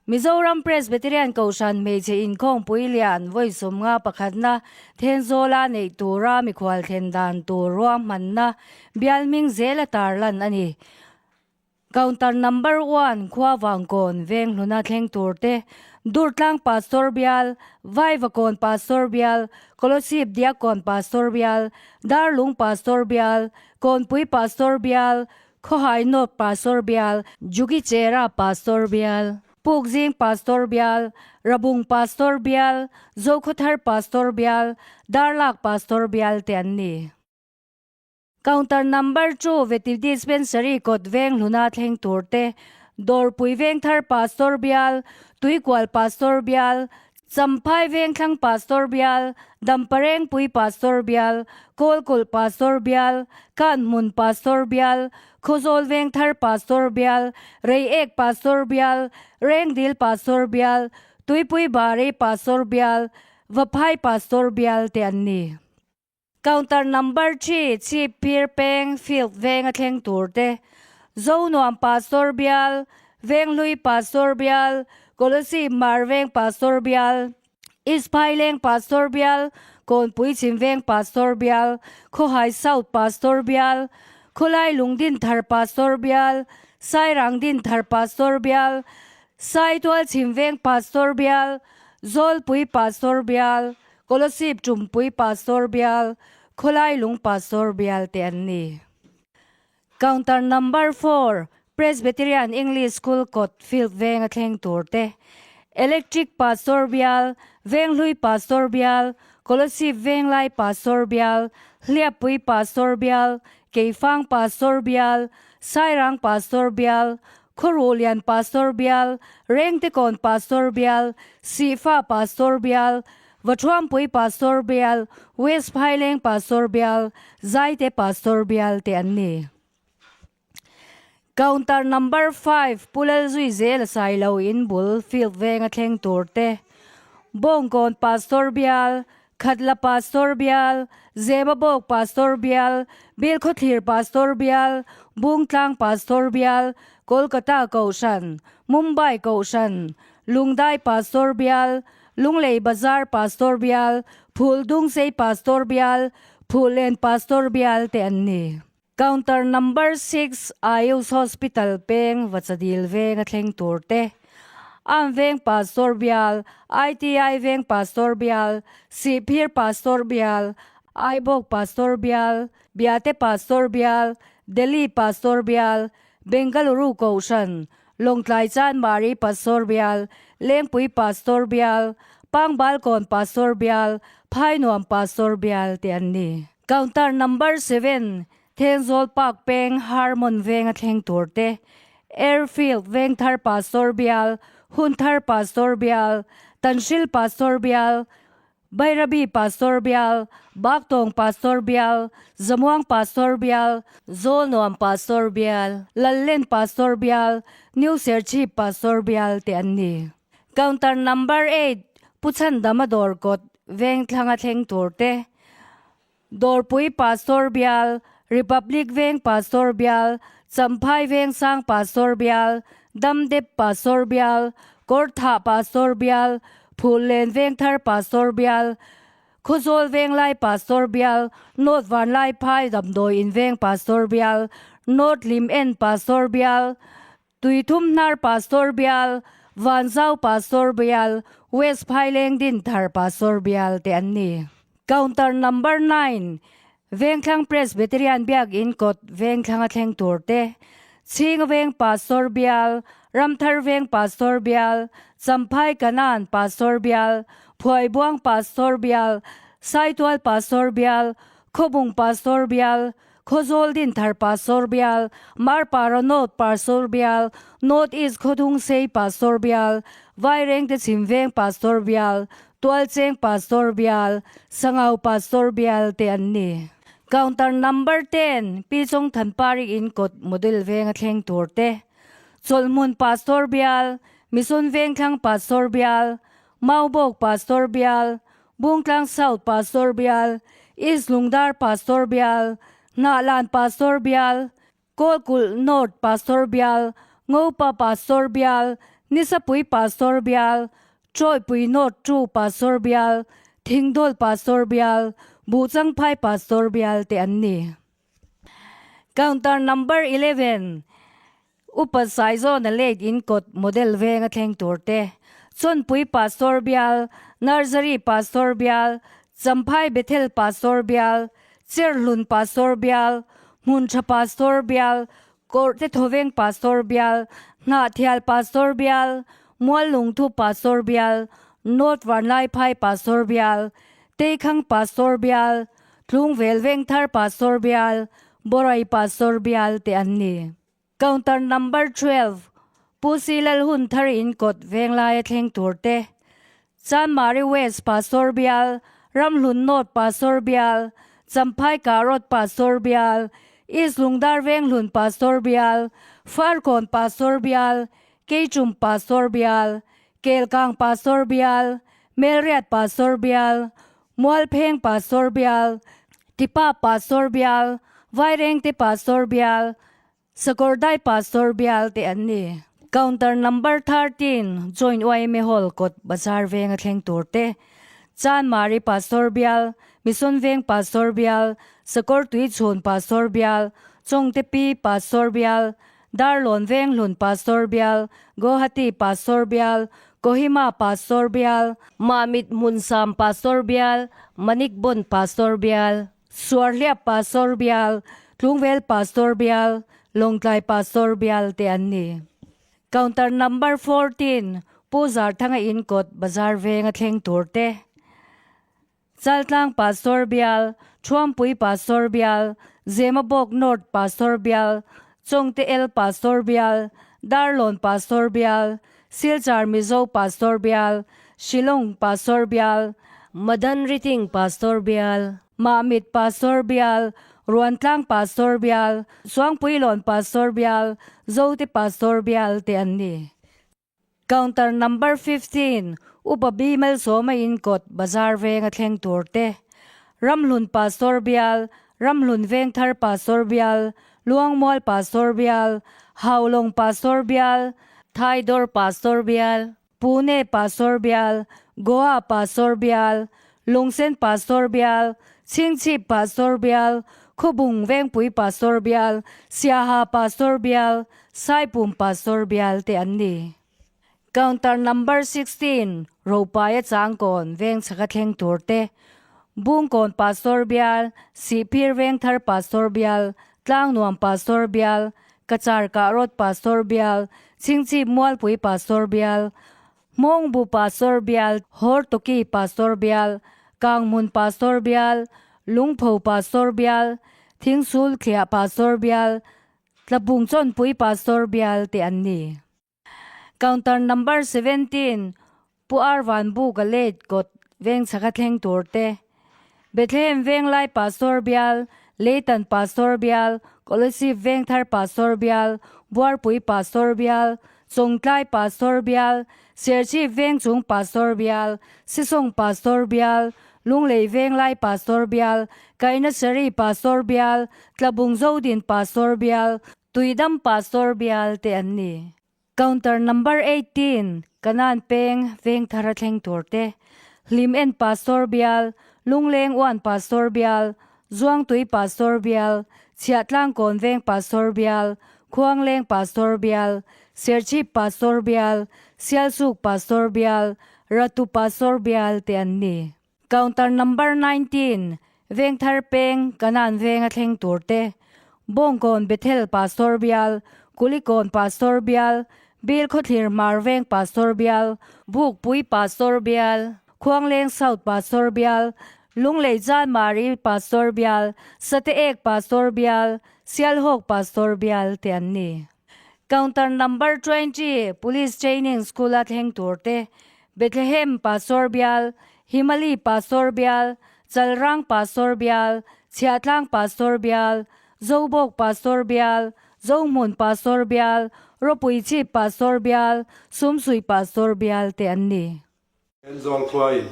Mizoram Presbyterian Kohhran hmeichhe inkhawmpui lian vawi 51 pakhatna Thenzawla neih tura mikhual thlen dan tur ruahmanna bial hming zela tarlan a ni. Counter number one khua Vangkawn veng hluna thleng tur te, Durtlang Pastor Bial, Vaivakawn Pastor Bial, Kolosip Diakkawn Pastor Bial, Darlung Pastor Bial, Kawnpui Pastor Bial, Khawhai North Pastor Bial, Jugichera Pastor Bial, Pukzing Pastor Bial, Rabung Pastor Bial, Zokhawthar Pastor Bial, Darlak Pastor Bial te an ni. Counter number 2 Veti Dispensary kawt veng hluna thleng tur te, Dawrpui Vengthar Pastor Bial, Tuikual Pastor Bial, Champhai Vengthlang Pastor Bial, Damparengpui Pastor Bial, Kawlkulh Pastor Bial, Kanhmun Pastor Bial, Khawzawl Vengthar Pastor Bial, Reiek Pastor Bial, Rengdil Pastor Bial, Tuipui Bari Pastor Bial, Vaphai Pastor Bial te an ni. Counter number 3 Chhipphir Peng Field venga thleng tur te, Zonuam Pastor Bial, Venghlui Pastor Bial, Kolosip Mar Veng Pastor Bial, East Phaileng Pastor Bial, Kawnpui Chhim Veng Pastor Bial, Khawhai South Pastor Bial, Khawlai Lungdin Thar Pastor Bial, Sairang Din Thar Pastor Bial, Saitual Chhim Veng Pastor Bial, Zawlpui Pastor Bial, Kolosip Tumpui Pastor Bial, Khawlai Lung Pastor Bial te an ni. Counter number 4 Presbyterian English School kawt field venga thleng tur te, Electric Pastor Bial, Venghlui Pastor Bial, Kolosip Venglai Pastor Bial, Hliappui Pastor Bial, Keifang Pastor Bial, Sairang Pastor Bial, Khawruhlian Pastor Bial, Rengtekawn Pastor Bial, Sihfa Pastor Bial, Vathuampui Pastor Bial, West Phaileng Pastor Bial, Zaite Pastor Bial te an ni. Counter number 5 Pulal zui zel Sailo in bul field venga thleng tur te, Bawngkawn Pastor Bial, Khatla Pastor Bial, Zemabawk Pastor Bial, Bilkhawthlir Pastor Bial, Bungtlang Pastor Bial, Kolkata Kohhran, Mumbai Kohhran, Lungdai Pastor Bial, Lunglei Bazar Pastor Bial, Phuldungsei Pastor Bial, Phullen Pastor Bial te an ni. Counter number 6 Ayush Hospital peng Vachadil venga thleng tur te, Am Veng Pastor Bial, ITI Veng Pastor Bial, Sihphir Pastor Bial, Aibawk Pastor Bial, Biate Pastor Bial, Delhi Pastor Bial, Bengaluru Kohhran, Lawngtlai Chanmari Pastor Bial, Lengpui Pastor Bial, Pangbalkawn Pastor Bial, Phainuam Pastor Bial te an ni. Counter number 7 Thenzawl Park peng Harmon venga thleng tur te, Airfield Vengthar Pastor Bial, Hunthar Pastor Bial, Tanhril Pastor Bial, Bairabi Pastor Bial, Baktawng Pastor Bial, Zamuang Pastor Bial, Zawlnuam Pastor Bial, Lallen Pastor Bial, New Serchhip Pastor Bial te an ni. Counter number 8 Pu Chhandama dawr kawt veng thlanga thleng tur te, Dawrpui Pastor Bial, Republic Veng Pastor Bial, Champhai Veng Sang Pastor Bial, Damdep Pastor Bial, Kawrthah Pastor Bial, Phullen Vengthar Pastor Bial, Khawzawl Venglai Pastor Bial, North Vanlaiphai Damdawi In Veng Pastor Bial, North Lim En Pastor Bial, Tuithum Hnar Pastor Bial, Vanzau Pastor Bial, West Phaileng Dinthar Pastor Bial te an ni. Counter number 9 Vengthlang Presbyterian Biak In kawt Vengthlanga thleng tur te, Chhinga Veng Pastor Bial, Ramthar Veng Pastor Bial, Champhai Kanan Pastor Bial, Phuaibuang Pastor Bial, Saitual Pastor Bial, Khawbung Pastor Bial, Khawzawl Dinthar Pastor Bial, Marpara North Pastor Bial, North East Khawdungsei Pastor Bial, Vairengte Chhim Veng Pastor Bial, Tualcheng Pastor Bial, Sangau Pastor Bial te an ni. Counter number 10 Pi Chawng Thanpari in kawt model venga thleng tur te, Chawlhmun Pastor Bial, Mission Vengthlang Pastor Bial, Maubawk Pastor Bial, Bungtlang South Pastor Bial, East Lungdar Pastor Bial, Hnahlan Pastor Bial, Kawlkulh North Pastor Bial, Ngopa Pastor Bial, Nisapui Pastor Bial, Chawipui North Two Pastor Bial, Thingdawl Pastor Bial, Buhchangphai Pastor Bial te an ni. Counter number 11, Upa Saizawna late in kawt model venga thleng tur te, Chawnpui Pastor Bial, Nursery Pastor Bial, Champhai Bethel Pastor Bial, Cherhlun Pastor Bial, Hmuntha Pastor Bial, Kawrhte Thawveng Pastor Bial, Hnahthial Pastor Bial, Muallungthu Pastor Bial, North Vanlaiphai Pastor Bial, Teikhang Pastor Bial, Tlungvel Vengthar Pastor Bial, Borai Pastor Bial te an ni. Counter number 12, Pu Si Lalhun Thar in kawt Venglaia thleng tur te, Chanmari West Pastor Bial, Ramhlun North Pastor Bial, Champhai Karot Pastor Bial, East Lungdar Venghlun Pastor Bial, Farkawn Pastor Bial, Keichum Pastor Bial, Kelkang Pastor Bial, Melriat Pastor Bial, Mualpheng Pastor Bial, Tipa Pastor Bial, Vairengte Pastor Bial, Sakawrdai Pastor Bial te an ni. Counter number 13, Joint yma Hall kawt Bazar venga thleng tur te, Chanmari Pastor Bial, Mission Veng Pastor Bial, Sakawrtui Chhun Pastor Bial, Chawngte Pi Pastor Bial, Darlawn Venghlun Pastor Bial, Guwahati Pastor Bial, Kohima Pastor Bial, Mamit Hmunsam Pastor Bial, Manikbon Pastor Bial, Suarhliap Pastor Bial, Tlungvel Pastor Bial, Lawngtlai Pastor Bial te an ni. Counter number 14, Pu Zarthanga in kawt Bazar venga thleng tur te, Chaltlang Pastor Bial, Thuampui Pastor Bial, Zemabawk North Pastor Bial, Chawngte El Pastor Bial, Darlawn Pastor Bial, Silchar Mizo Pastor Bial, Shillong Pastor Bial, Madan Riting Pastor Bial, Mamit Pastor Bial, Ruantlang Pastor Bial, Suangpuilawn Pastor Bial, Zote Pastor Bial te an ni. Counter number 15, Upa Bi Malsawma in kawt Bazar venga thleng tur te, Ramhlun Pastor Bial, Ramhlun Vengthar Pastor Bial, Luangmual Pastor Bial, Haulawng Pastor Bial, Thaidawr Pastor Bial, Pune Pastor Bial, Goa Pastor Bial, Lungsen Pastor Bial, Chhingchhip Pastor Bial, Khawbung Vengpui Pastor Bial, Siaha Pastor Bial, Saipum Pastor Bial te an ni. Counter number 16, Ropaia Changkawn veng chhaka thleng tur te, Bungkawn Pastor Bial, Sihphir Vengthar Pastor Bial, Tlangnuam Pastor Bial, Kachar Kahrawt Pastor Bial, Chhingchhip Mualpui Pastor Bial, Hmawngbu Pastor Bial, Hortoki Pastor Bial, Kanghmun Pastor Bial, Lungpho Pastor Bial, Thingsul Thliah Pastor Bial, Tlabung Chawnpui Pastor Bial te an ni. Counter number 17, Pu Arvan Buka late kawt veng chhaka thleng tur te, Bethlehem Venglai Pastor Bial, Leitan Pastor Bial, Kolasib Vengthar Pastor Bial, Buarpui Pastor Bial, Chawngtlai Pastor Bial, Serchhip Vengchung Pastor Bial, Sisawng Pastor Bial, Lunglei Venglai Pastor Bial, Kainasari Pastor Bial, Tlabung Zodin Pastor Bial, Tuidam Pastor Bial te an ni. Counter number 18, Kanan Peng Vengthar a thleng tur te, Hlim En Pastor Bial, Lungleng Uan Pastor Bial, Zuangtui Pastor Bial, Chhiahtlangkawn Veng Pastor Bial, Khuangleng Pastor Bial, Serchhip Pastor Bial, Sialsuk Pastor Bial, Ratu Pastor Bial te an ni. Counter number 19, Vengthar Peng, Kanan Venga thleng tur te, Bawngkawn Bethel Pastor Bial, Kulikawn Pastor Bial, Bilkhawthlir Hmar Veng Pastor Bial, Bukpui Pastor Bial, Khuangleng South Pastor Bial, Lunglei Chanmari Pastor Bial, Sateek Pastor Bial, Sialhawk Pastor Bial te an ni. Counter number 20, Police Training School a thleng tur te, Bethlehem Pastor Bial, Himali Pastor Bial, Chalrang Pastor Bial, Chhiahtlang Pastor Bial, Zobawk Pastor Bial, Zohmun Pastor Bial, Ropuichhip Pastor Bial, Sumsuih Pastor Bial te an ni. Thenzawl khuain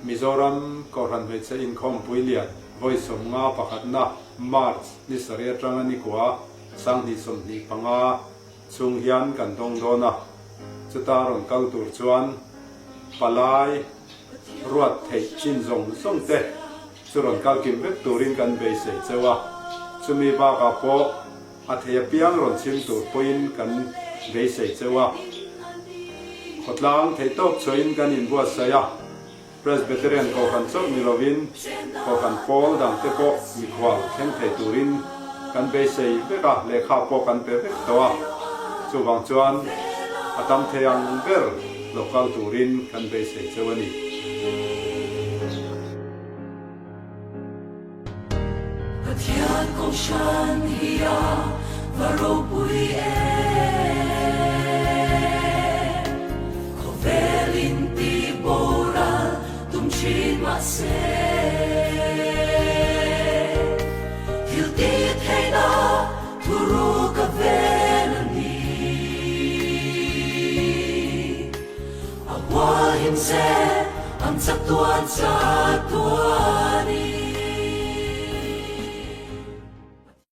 Mizoram Kohhran Hmeichhe Inkhawmpui lian vawi 51 pakhatna March ni sarih atanga ni kua 2025 chhung hian kan dawng dawn a. Chuta rawn kal tur chuan palai ruat theih chin zawng zawng te chu rawn kal kim vek turin kan beisei cheu a. Chumi bakah pawh a thei apiang rawn chhim tur pawhin kan beisei cheu a. Khawtlang theihtawp chhuahin kan inbuatsaih a. Presbyterian Kohhran chauh ni lovin Kohhran pawl dangte pawh mikhual thleng thei turin kan beisei vek a, lehkha pawh kan pe vek tawh a. Chuvang chuan a tam thei ang ber lo kal turin kan beisei cheu a ni. Pathian Kohhran hi a va ropui em? Khawvel in ti boral tum thin mahse, thil ti theihna thuru ka ven a ni. A hual him se ang chatuan chatuanin.